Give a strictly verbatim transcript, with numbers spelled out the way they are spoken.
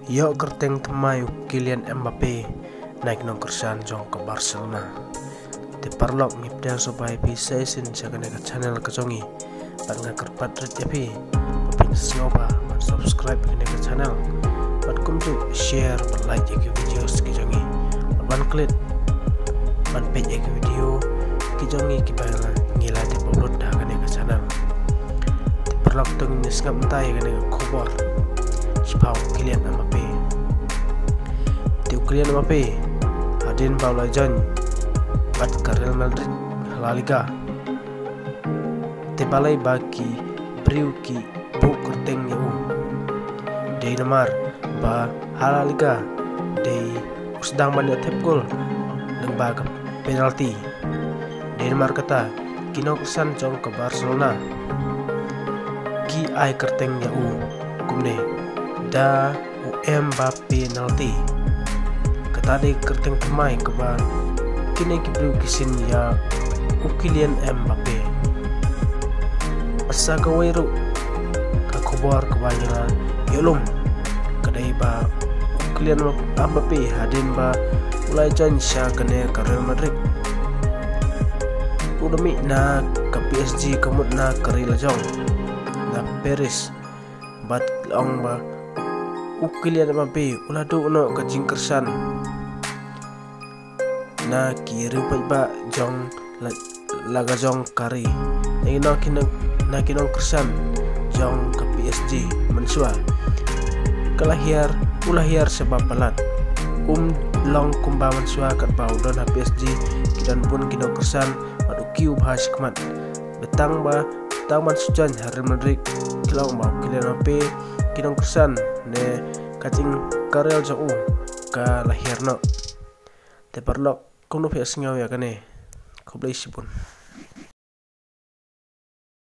Ïoh kyrteng thymmai u Kylian Mbappe na ki nongkyrshan jong ka Barcelona. Te paralok, ngi pdiang sngewbha ïa phi sa shisien sha kane ka channel ka jong ngi. Bad nga kyrpad rit ïa phi ba phin sngewbha ban subscribe kane ka channel, bad kumjuh share bad like ïa ki videos ki jong ngi. Bad ban klet ban peit ïa ki video ki jong ngi kiba ngi la dep upload ha kane ka channel. Te paralok, to ngin ïa sngap mynta ïa kane ka khubor shaphang u Kylian Mbappe. Te u Kylian Mbappe, hadien ba u la join bad ka Real Madrid ha La Liga, te balei ba ki briew ki buh kyrteng ïa u? Dei namar ba ha La Liga dei u sdang ban ïoh thep gol lyngba ka penalty. Dei namar kata ki nongkyrshan jong ka Barcelona ki ai kyrteng ïa u kumne, da u Mbappe penalty. Kata dei kyrteng thymmai kaba kine ki briew ki siew ïa u Kylian Mbappe. Bad sa kawei ruh ka khubor kaba ngi la ïoh lum ka dei ba u Kylian Mbappe, hadien ba u la join sha kane ka Real Madrid, u la mih na ka P S G, ka mut na ka ri la jong, na Paris. Bad ki la ong ba u Kylian Mbappe u la duh noh ka jingkyrshan na ki riew paidbah jong la, la ka jong ka ri, na ki nong, na ki nongkyrshan jong ka P S G mynshuwa. Ka la hiar, u la hiar shabar palat. Um long kumba mynshuwa katba u don ha P S G, ki don bun ki nongkyrshan bad u kiew bha shakhmat. Bad tang ba, tang ban shu join ha Real Madrid, ki la ong ba u Kylian Mbappe, ki nongkyrshan ne ka jingkyrshan jong u ka la hiar noh. Te paralok, kumno phi sngew ïa kane? Khublei shibun.